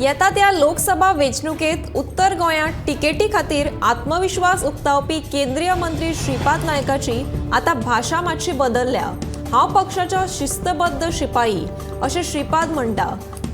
येता त्या लोकसभा वेंचणुकेत उत्तर गोंयांत तिकेटी खातीर आत्मविश्वास उक्तावपी केंद्रीय मंत्री श्रीपाद नायकाची आतां भाशा मातशी बदलल्या. हांव पक्षाचो शिस्तबद्ध शिपाई अशें श्रीपाद म्हणटा.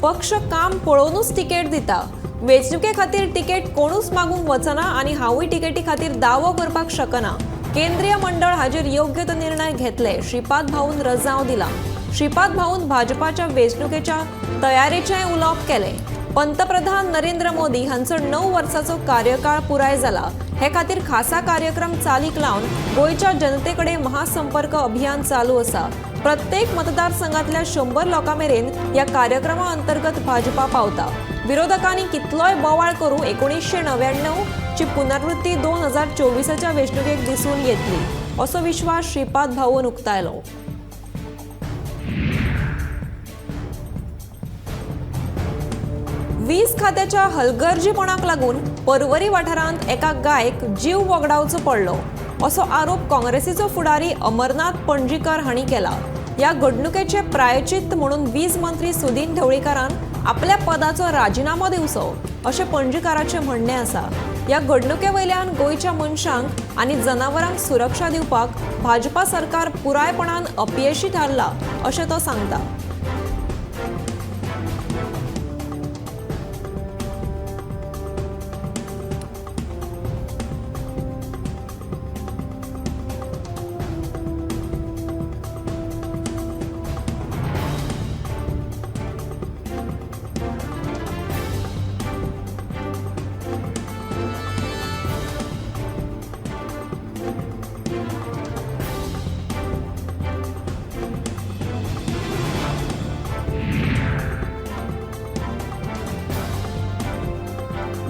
पक्ष काम पळोवनूच तिकेट दिता. वेंचणुके खातीर तिकेट कोणूच मागूंक वचना आनी हांवूय तिकेटी खातीर दावो करपाक शकना. केंद्रीय मंडळ हाजेर योग्य तो निर्णय घेतले, श्रीपाद भाऊन रजांव दिला. श्रीपाद भाऊन भाजपाच्या वेंचणुकेच्या तयारेचेंय उलोवप केलें. पंतप्रधान नरेंद्र मोदी हांचो 9 वर्साचो कार्यकाळ पुराय जाला. हे खातीर खासा कार्यक्रम चालीक लावन गोंयच्या जनते कडेन महासंपर्क अभियान चालू आसा. प्रत्येक मतदारसंघातल्या 100 लोकां मेरेन ह्या कार्यक्रमा अंतर्गत भाजपा पावता. विरोधकांनी कितलोय बोवाळ करूं 1999 ची पुनरावृत्ती 2024च्या वेंचणुकेक दिसून येतली असो विश्वास श्रीपाद भाऊन उक्तायलो. वीज खात्याच्या हलगर्जीपणाक लागून पर्वरी वाठारांत एका गायक जीव वगडावचो पडलो असो आरोप काँग्रेसीचो फुडारी अमरनाथ पणजीकर हांणी केला. ह्या घडणुकेचे प्रायचित म्हणून वीज मंत्री सुदीन ढवळीकारान आपल्या पदाचो राजिनामो दिवचो अशें पणजीकाराचें म्हणणें आसा. ह्या घडणुके वयल्यान गोंयच्या मनशांक आनी जनावरांक सुरक्षा दिवपाक भाजपा सरकार पुरायपणान अपयशी थारला अशें तो सांगता.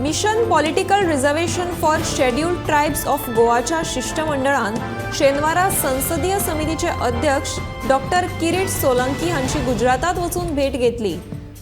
Mission political reservation for scheduled tribes of गोवाच्या शिष्टमंडळान शेनवारा संसदीय समितीचे अध्यक्ष डॉक्टर किरीट सोलंकी हांची गुजरातात वचून भेट घेतली.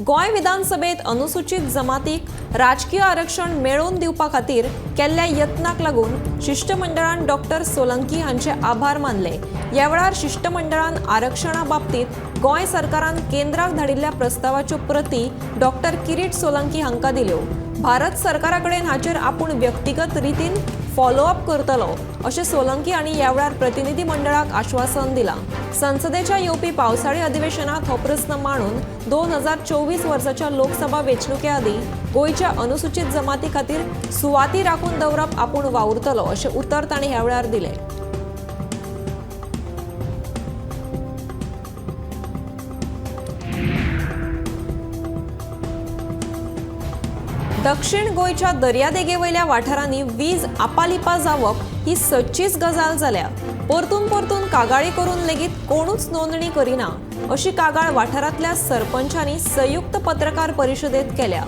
गोंय विधानसभेत अनुसूचित जमातीक राजकीय आरक्षण मेळोवन दिवपा खातीर केल्ल्या यत्नाक लागून शिष्टमंडळान डॉक्टर सोलंकी हांचे आभार मानले. ह्या वेळार शिष्टमंडळान आरक्षणा बाबतीत गोंय सरकारान केंद्राक धाडिल्ल्या प्रस्तावाच्यो प्रती डॉक्टर किरीट सोलंकी हांकां दिल्यो. भारत सरकारा कडेन हाचेर आपूण व्यक्तिगत रितीन फॉलोअप करतलो अशें सोलंकी हांणी ह्या वेळार प्रतिनिधी मंडळाक आश्वासन दिलां. संसदेच्या येवपी पावसाळी अधिवेशनात हो प्रस्न मांडून 2024 वर्साच्या लोकसभा वेंचणुके आदीं गोंयच्या अनुसूचित जमाती खातीर सुवाती राखून दवरप आपूण वावुरतलो अशें उतर तांणी ह्या वेळार दिलें. दक्षिण गोंयच्या दर्यादेगेवयल्या वाठारांनी वीज आपालिपा जावप ही सदचीच गजाल जाल्या. परतून परतून कागाळी करून लेगीत कोणूच नोंदणी करिना अशी कागाळ वाठारांतल्या सरपंचांनी संयुक्त पत्रकार परिशदेत केल्या.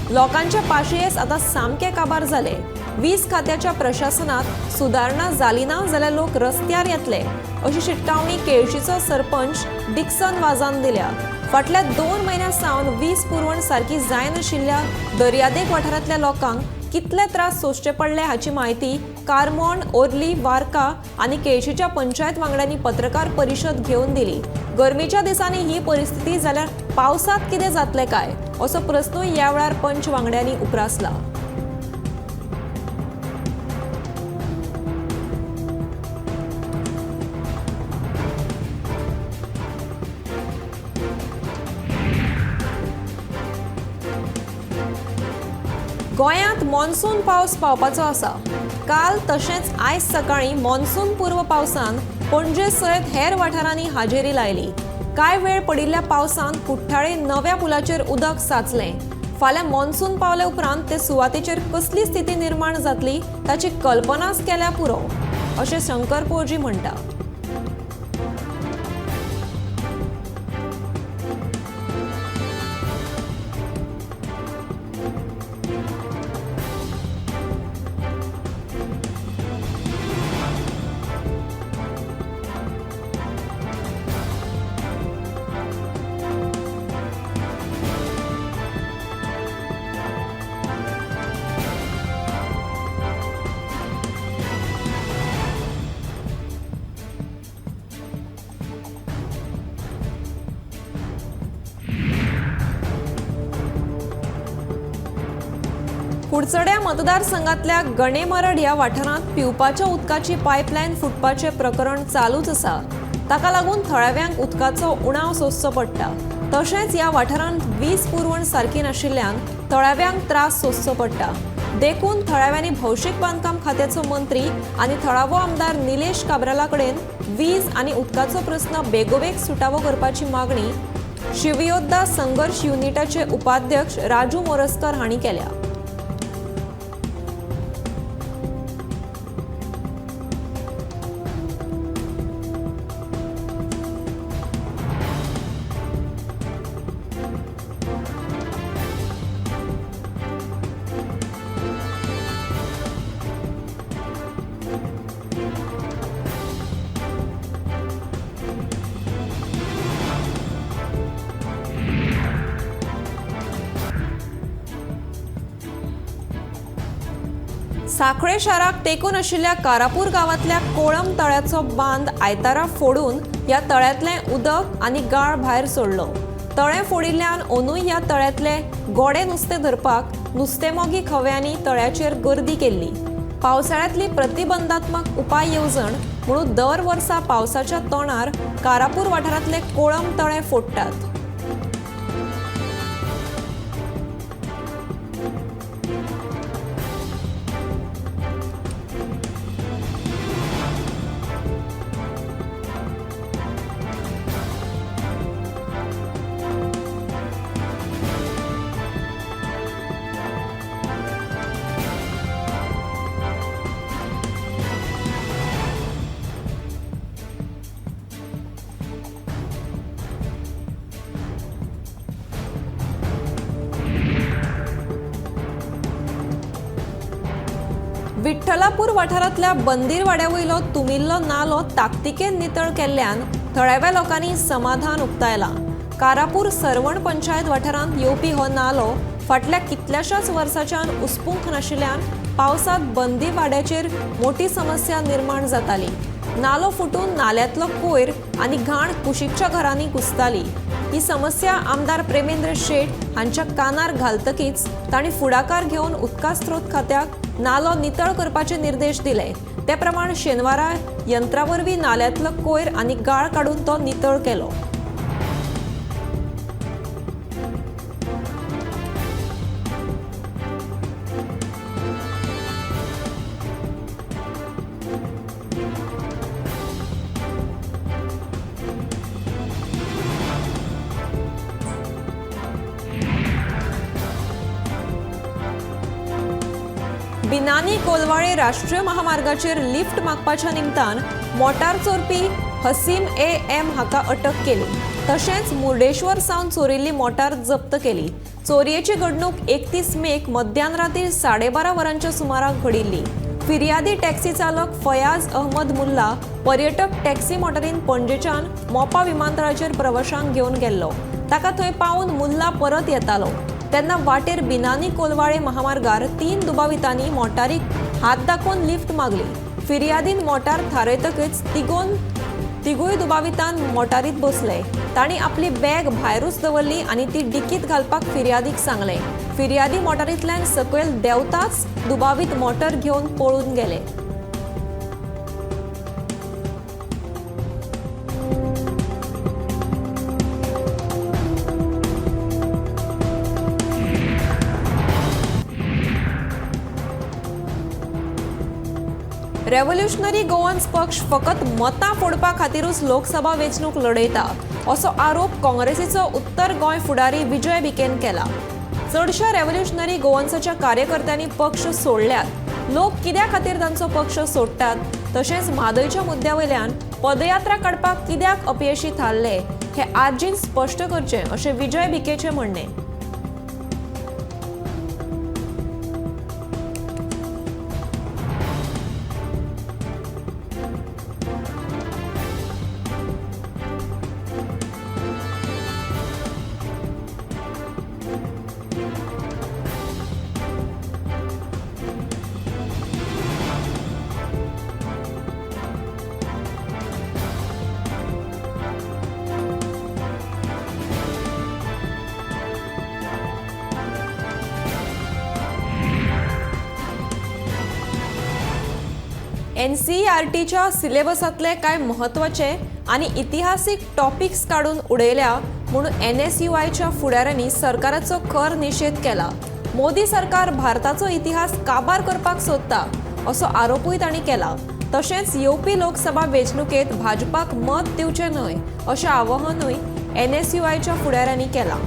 लोकांचे पाशियेस आतां सामके काबार जाले. वीज खात्याच्या प्रशासनात सुदारणा जाली ना जाल्यार लोक रस्त्यार येतले अशी शिटकावणी केळशीचो सरपंच डिक्सन वाजान दिल्या. फाटल्या 2 म्हयन्यां सावन वीज पुरवण सारकी जायनाशिल्ल्या दर्यादेग वाठारांतल्या लोकांक कितले त्रास सोंसचे पडले हाची म्हायती कारमोण, ओर्ली, वार्का आनी केळशीच्या पंचायत वांगड्यांनी पत्रकार परिशद घेवन दिली. गरमेच्या दिसांनी ही परिस्थिती जाल्यार पावसांत कितें जातलें काय असो प्रस्नूय ह्या वेळार पंच वांगड्यांनी उप्रासला. गोंयांत मॉन्सून पावस पावपाचो आसा. काल तशेंच आयज सकाळीं मॉन्सून पूर्व पावसान पणजे सयत हेर वाठारांनी हाजेरी लायली. कांय वेळ पडिल्ल्या पावसान कुठ्ठाळे नव्या पुलाचेर उदक साचलें. फाल्यां मॉन्सून पावले उपरांत ते सुवातेचेर कसली स्थिती निर्माण जातली ताची कल्पनाच केल्या पुरो अशें शंकर पोरजी म्हणटा. कुडचड्या मतदारसंघातल्या गणेमरड ह्या वाठारांत पिवपाच्या उदकाची पायपलायन फुटपाचें प्रकरण चालूच आसा. ताका लागून थळाव्यांक उदकाचो उणाव सोंसचो पडटा. तशेंच ह्या वाठारांत वीज पुरवण सारकी नाशिल्ल्यान थळाव्यांक त्रास सोंसचो पडटा. देखून थळाव्यांनी भौशीक बांदकाम खात्याचो मंत्री आनी थळावो आमदार निलेश काब्राला कडेन वीज आनी उदकाचो प्रस्न बेगोबेग सुटावो करपाची मागणी शिवयोद्धा संघर्ष युनिटाचे उपाध्यक्ष राजू मोरजकर हांणी केल्या. सांखळे शाराक तेंकून आशिल्ल्या कारापूर गांवांतल्या कोळम तळ्याचो बांद आयतारा फोडून ह्या तळ्यांतलें उदक आनी गाळ भायर सोडलो. तळें फोडिल्ल्यान अंदूय ह्या तळ्यांतले गोडे नुस्तें धरपाक नुस्तेमोगी खव्यांनी तळ्याचेर गर्दी केल्ली. पावसाळ्यांतली प्रतिबंधात्मक उपाय येवजण म्हणून दर वर्सा पावसाच्या तोंडार कारापूर वाठारांतले कोळम तळें फोडटात. विठ्ठलापूर वाठारांतल्या बंदीरवाड्या वयलो तुमिल्लो नालो ताकतिकेन नितळ केल्ल्यान थळाव्या लोकांनी समाधान उक्तायलां. कारापूर सरवण पंचायत वाठारांत येवपी हो नालो फाटल्या कितल्याशाच वर्साच्यान उसपूंक नाशिल्ल्यान पावसांत बंदीवाड्याचेर मोठी समस्या निर्माण जाताली. नालो फुटून नाल्यांतलो कोयर आनी घाण कुशीकच्या घरांनी घुसताली. ही समस्या आमदार प्रेमेंद्र शेट हांच्या कानार घालतकीच तांणी फुडाकार घेवन उदका स्रोत खात्याक नालो नितळ करपाचे निर्देश दिले. ते प्रमाण शेनवारा यंत्रा वरवीं नाल्यांतलो कोयर आनी गाळ काडून तो नितळ केलो. बिनानी कोलवाळे राष्ट्रीय महामार्गाचेर लिफ्ट मागपाच्या निमतान मोटार चोरपी हसीम ए एम हाका अटक केली. तशेंच मुर्डेश्वर सावन चोरिल्ली मोटार जप्त केली. चोरयेची घडणूक 31 मेक मध्यान राती 12:30 वरांच्या सुमाराक घडिल्ली. फिर्यादी टॅक्सी चालक फयाज अहमद मुल्ला पर्यटक टॅक्सी मोटारीन पणजेच्यान मोपा विमानतळाचेर प्रवाशांक घेवन गेल्लो. ताका थंय पावून मुल्ला परत येतालो तेन्ना वाटेर बिनानी कोलवाळे महामार्गार 3 दुबावितांनी मोटारीक हात दाखोवन लिफ्ट मागली. फिर्यादीन मोटार थारयतकच तिगूय दुबावितान मोटारीत बसले. तांणी आपली बॅग भायरूच दवरली आनी ती डिकीत घालपाक फिर्यादीक सांगलें. फिर्यादी मोटारींतल्यान सकयल देंवताच दुबावीत मोटर घेवन पळून गेले. रेव्होल्युशनरी गोवन्स पक्ष फकत मतां फोडपा खातीरूच लोकसभा वेंचणूक लढयता असो आरोप काँग्रेसीचो उत्तर गोंय फुडारी विजय भिकेन केला. चडश्या रेव्होल्युशनरी गोवन्साच्या कार्यकर्त्यांनी पक्ष सोडल्यात. लोक कित्या खातीर तांचो पक्ष सोडटात तशेंच म्हादयच्या मुद्द्या वयल्यान पदयात्रा काडपाक कित्याक अपयशी थारले हे आरजीन स्पश्ट करचें अशें विजय भिकेचें म्हणणें. एनसीईआरटीच्या सिलेबसांतले कांय म्हत्वाचे आनी इतिहासीक टॉपिक्स काडून उडयल्या म्हूण एनएसयूआयच्या फुडाऱ्यांनी सरकाराचो खर निशेध केला. मोदी सरकार भारताचो इतिहास काबार करपाक सोदता असो आरोपूय तांणी केला. तशेंच येवपी लोकसभा वेंचणुकेंत भाजपाक मत दिवचें न्हय अशें आवाहनूय एनएसयूआयच्या फुडाऱ्यांनी केलां.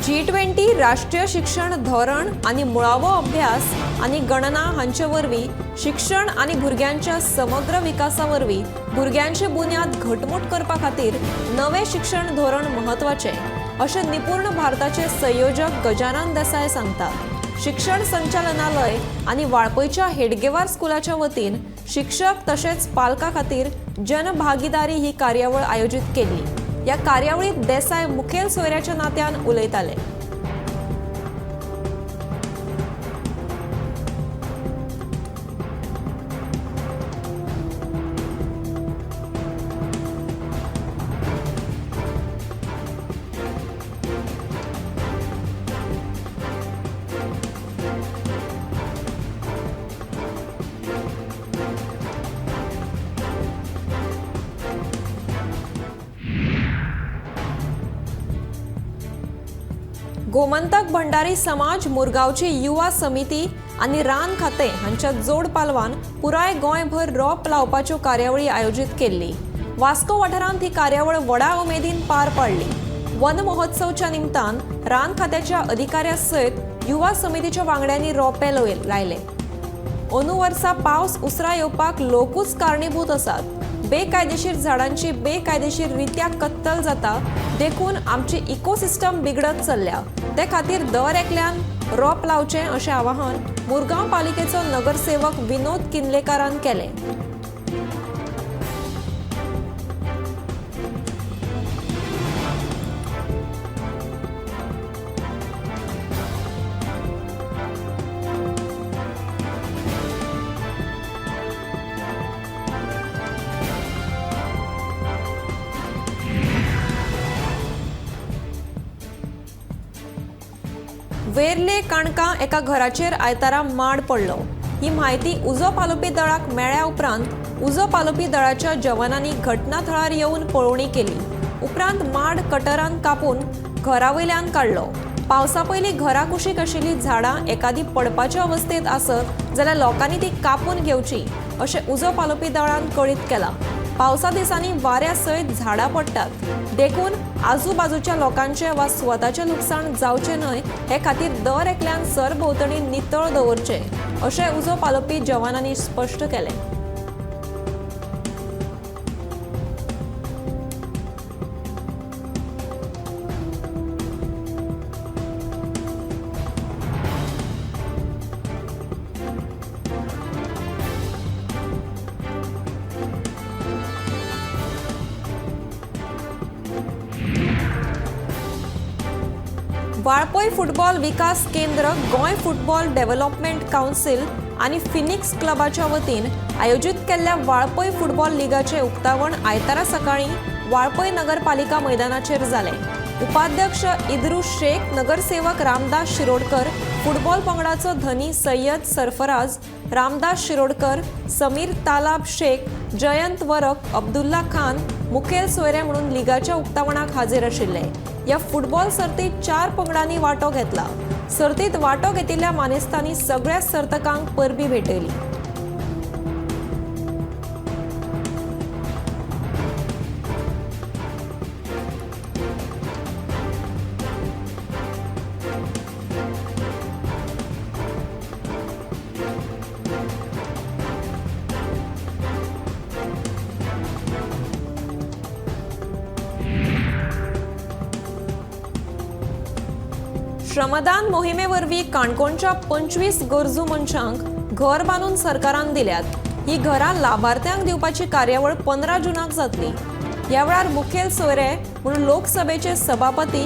G20 राष्ट्रीय शिक्षण धोरण आनी मुळावो अभ्यास आनी गणना हांचे वरवीं शिक्षण आनी भुरग्यांच्या समग्र विकासा वरवीं भुरग्यांची बुन्याद घटमूट करपा खातीर नवें शिक्षण धोरण म्हत्वाचें अशें निपूर्ण भारताचे संयोजक गजानन देसाय सांगतात. शिक्षण संचालनालय आनी वाळपयच्या हेडगेवार स्कुलाच्या वतीन शिक्षक तशेंच पालकां खातीर जनभागीदारी ही कार्यावळ आयोजीत केल्ली. ह्या कार्यावळीत देसाय मुखेल सोयऱ्याच्या नात्यान उलयताले. गोमंतक भंडारी समाज मुरगांवची युवा समिती आनी रान खातें हांच्या जोड पालवान पुराय गोंयभर रोप लावपाच्यो कार्यावळी आयोजीत केल्ली. वास्को वाठारांत ही कार्यावळ व्हडा उमेदीन पार पाडली. वन महोत्सवच्या निमतान रान खात्याच्या अधिकाऱ्या सयत युवा समितीच्या वांगड्यांनी रोपे लायले. अंदू वर्सा पावस उसरा येवपाक लोकूच कारणीभूत आसात. बेकायदेशीर झाडांची बेकायदेशीर रित्या कत्तल जाता देखून आमची इकोसिस्टम बिगडत चल्ल्या. ते खातीर दर एकल्यान रोप लावचें अशें आवाहन मुरगांव पालिकेचो नगरसेवक विनोद किनलेकारान केलें. वेर्ले काणका एका घराचेर आयतारा माड पडलो. ही म्हायती उजो पालोवपी दळाक मेळ्ळ्या उपरांत उजो पालोवपी दळाच्या जवानांनी घटना थळार येवन पळोवणी केली. उपरांत माड कटरान कापून घरा वयल्यान काडलो. पावसा पयलीं घरा कुशीक आशिल्लीं झाडां एकादी पडपाचे अवस्थेंत आसत जाल्यार लोकांनी ती कापून घेवची अशें उजो पालोवपी दळान कळीत केलां. पावसा दिसांनी वाऱ्या सयत झाडां पडटात देखून आजूबाजूच्या लोकांचें वा स्वताचें लुकसाण जावचें न्हय हे खातीर दर एकल्यान सरभोंवतणी नितळ दवरचें अशें उजो पालोवपी जवानांनी स्पश्ट केलें. वाळपय फुटबॉल विकास केंद्र गोंय फुटबॉल डेव्हलपमेंट कावन्सील आनी फिनिक्स क्लबाच्या वतीन आयोजीत केल्ल्या वाळपय फुटबॉल लिगाचें उक्तावण आयतारा सकाळीं वाळपय नगरपालिका मैदानाचेर जालें. उपाध्यक्ष इद्रू शेख, नगरसेवक रामदास शिरोडकर, फुटबॉल पंगडाचो धनी सय्यद सरफराज, रामदास शिरोडकर, समीर तालाब शेख, जयंत वरक, अब्दुल्ला खान मुखेल सोयरे म्हणून लिगाच्या उक्तावणाक हाजीर आशिल्ले. ह्या फुटबॉल सर्तीत 4 पंगडांनी वांटो घेतला. सर्तीत वांटो घेतिल्ल्या मानेस्तांनी सगळ्या सर्तकांक परबीं भेटयली. श्रमदान मोहिमे वरवीं काणकोणच्या 25 गरजू मनशांक घर बांदून सरकारान दिल्यात. ही घरां लाभार्थ्यांक दिवपाची कार्यावळ 15 जूनाक जातली. ह्या वेळार मुखेल सोयरे म्हणून लोकसभेचे सभापती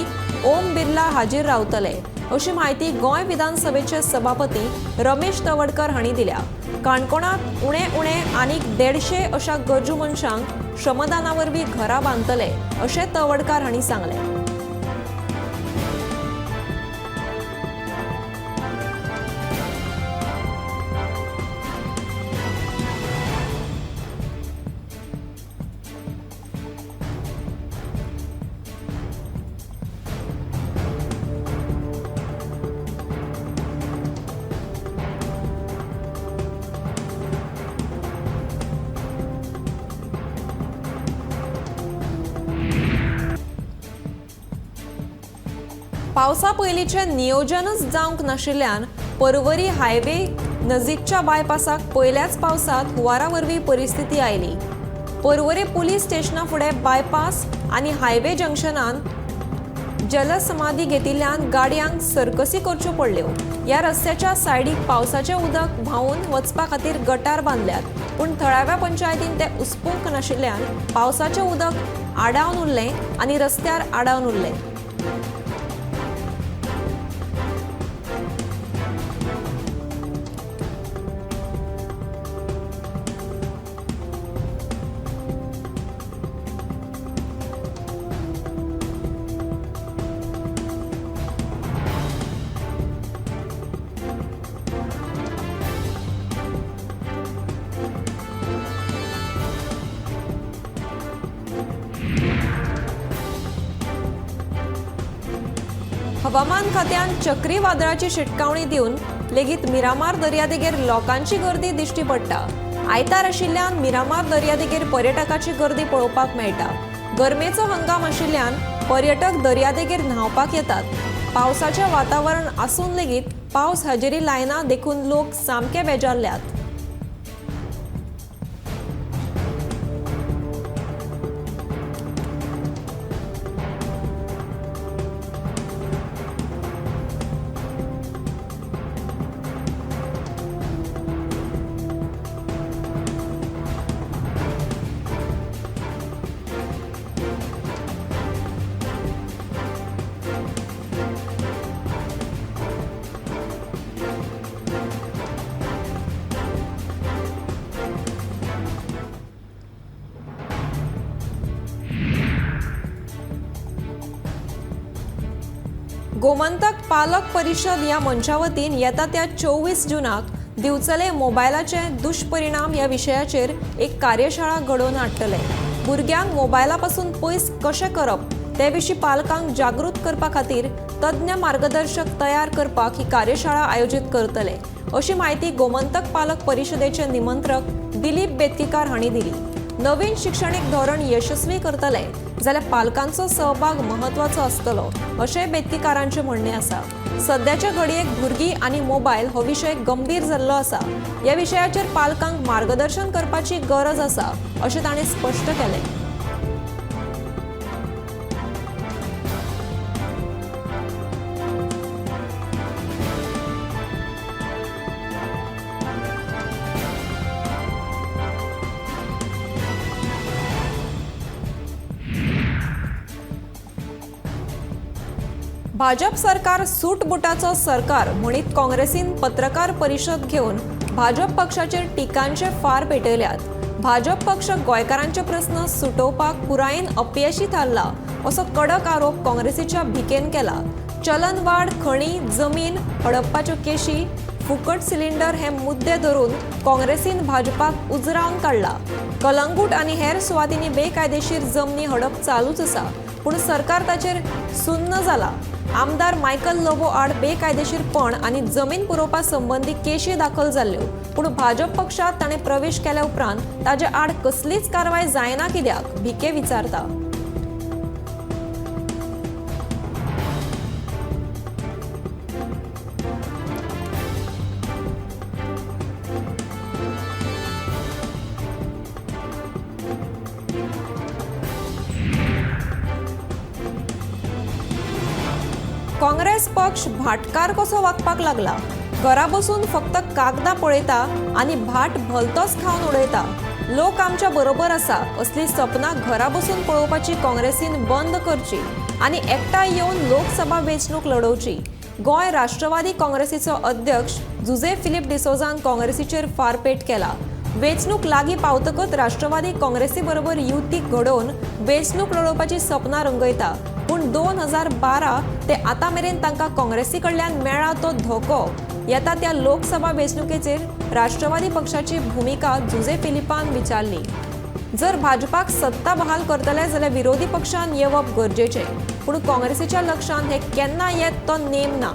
ओम बिर्ला हाजीर रावतले अशी म्हायती गोंय विधानसभेचे सभापती रमेश तवडकर हांणी दिल्या. काणकोणांत उणे उणे आनीक 150 अशा गरजू मनशांक श्रमदाना वरवीं घरां बांदतले अशें तवडकार हांणी सांगलें. पावसा पयलींचें नियोजनच जावंक नाशिल्ल्यान पर्वरी हायवे नजीकच्या बायपासाक पयल्याच पावसांत हुंवारा वरवीं परिस्थिती आयली. पर्वरी पुलीस स्टेशना फुडें बायपास आनी हायवे जंक्शनान जलसमाधी घेतिल्ल्यान गाडयांक सर्कसी करच्यो पडल्यो. ह्या रस्त्याच्या सायडीक पावसाचें उदक व्हांवून वचपा खातीर गटार बांदल्यात, पूण थळाव्या पंचायतीन ते उसपूंक नाशिल्ल्यान पावसाचें उदक आडावन उरलें आनी रस्त्यार आडावन उरलें. हवामान खात्यान चक्रीवादळाची शिटकावणी दिवन लेगीत मिरामार दर्यादेगेर लोकांची गर्दी दिश्टी पडटा. आयतार आशिल्ल्यान मिरामार दर्यादेगेर पर्यटकाची गर्दी पळोवपाक मेळटा. गरमेचो हंगाम आशिल्ल्यान पर्यटक दर्यादेगेर न्हांवपाक येतात. पावसाचें वातावरण आसून लेगीत पावस हजेरी लायना देखून लोक सामके बेजारल्यात. गोमंतक पालक परिशद ह्या मंचा वतीन येता त्या 24 जूनाक दिवचले मोबायलाचे दुश्परिणाम ह्या विशयाचेर एक कार्यशाळा घडोवन हाडटले. भुरग्यांक मोबायला पासून पयस कशें करप ते विशीं पालकांक जागृत करपा खातीर तज्ञ मार्गदर्शक तयार करपाक ही कार्यशाळा आयोजीत करतले अशी म्हायती गोमंतक पालक परिशदेचे निमंत्रक दिलीप बेतकीकार हांणी दिली. नवीन शिक्षणीक धोरण यशस्वी करतले जाल्यार पालकांचो सहभाग महत्वाचो आसतलो अशें बेतकीकारांचें म्हणणें आसा. सद्याच्या घडयेक भुरगीं आनी मोबायल हो विशय गंभीर जाल्लो आसा. ह्या विशयाचेर पालकांक मार्गदर्शन करपाची गरज आसा अशें ताणें स्पश्ट केलें. भाजप सरकार सूटबुटाचो सरकार म्हणीत काँग्रेसीन पत्रकार परिशद घेवन भाजप पक्षाचेर टिकांचे फार पेटयल्यात. भाजप पक्ष गोंयकारांचे प्रस्न सुटोवपाक पुरायेन अपयशी थारला असो कडक आरोप काँग्रेसीच्या भिकेन केला. चलनवाड, खणी, जमीन हडपपाच्यो केशी, फुकट सिलिंडर हे मुद्दे धरून काँग्रेसीन भाजपाक उजरावन काडला. कलंगूट आनी हेर सुवातींनी बेकायदेशीर जमनी हडप चालूच आसा, पूण सरकार ताचेर सुन्न जाला. आमदार मायकल लोबो आड बेकायदेशीरपण आनी जमीन पुरोवपा संबंदी केशी दाखल जाल्ल्यो, पूण भाजप पक्षांत ताणें प्रवेश केल्या उपरांत ताजे आड कसलीच कारवाय जायना कित्याक भिके विचारता. काँग्रेस पक्ष भाटकार कसो वागपाक लागला. घरा बसून फक्त कागदां पळयता आनी भाट भलतोच खावन उडयता. लोक आमच्या बरोबर आसा असली सपनां घरा बसून पळोवपाची काँग्रेसीन बंद करची आनी एकठांय येवन लोकसभा वेंचणूक लडोवची. गोंय राष्ट्रवादी काँग्रेसीचो अध्यक्ष जुझे फिलीप डिसोजान काँग्रेसीचेर फारपेट केला. वेंचणूक लागीं पावतकच राष्ट्रवादी काँग्रेसी बरोबर युती घडोवन वेंचणूक लडोवपाची सपनां रंगयता, पूण 2012 ते आतां मेरेन तांकां काँग्रेसी कडल्यान मेळ्ळा तो धोको. येता त्या लोकसभा वेंचणुकेचेर राष्ट्रवादी पक्षाची भुमिका जुझे फिलिपान विचारली. जर भाजपाक सत्ता बहाल करतले जाल्यार विरोधी पक्षान येवप गरजेचें, पूण काँग्रेसीच्या लक्षांत हें केन्ना येत तो नेम ना.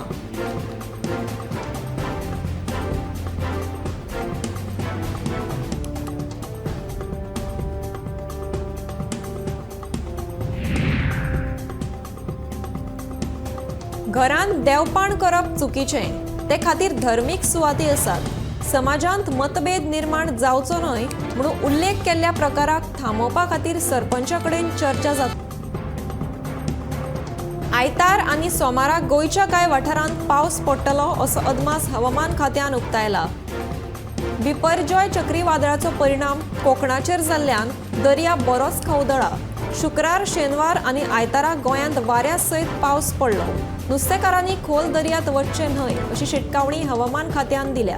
घरांत देवपाण करप चुकीचें, ते खातीर धर्मीक सुवाती आसात. समाजांत मतभेद निर्माण जावचो न्हय म्हणून उल्लेख केल्ल्या प्रकाराक थांबोवपा खातीर सरपंचा कडेन चर्चा जाता. आयतार आनी सोमारा गोंयच्या कांय वाठारांत पावस पडटलो असो अदमास हवामान खात्यान उक्तायला. बिपरजॉय चक्रीवादळाचो परिणाम कोकणाचेर जाल्ल्यान दर्या बरोच खवदळा. शुक्रार, शेनवार आनी आयतारा गोंयांत वाऱ्या सयत पावस पडलो. नुस्तेकारांनी खोल दर्यांत वचचें न्हय अशी शिटकावणी हवामान खात्यान दिल्या.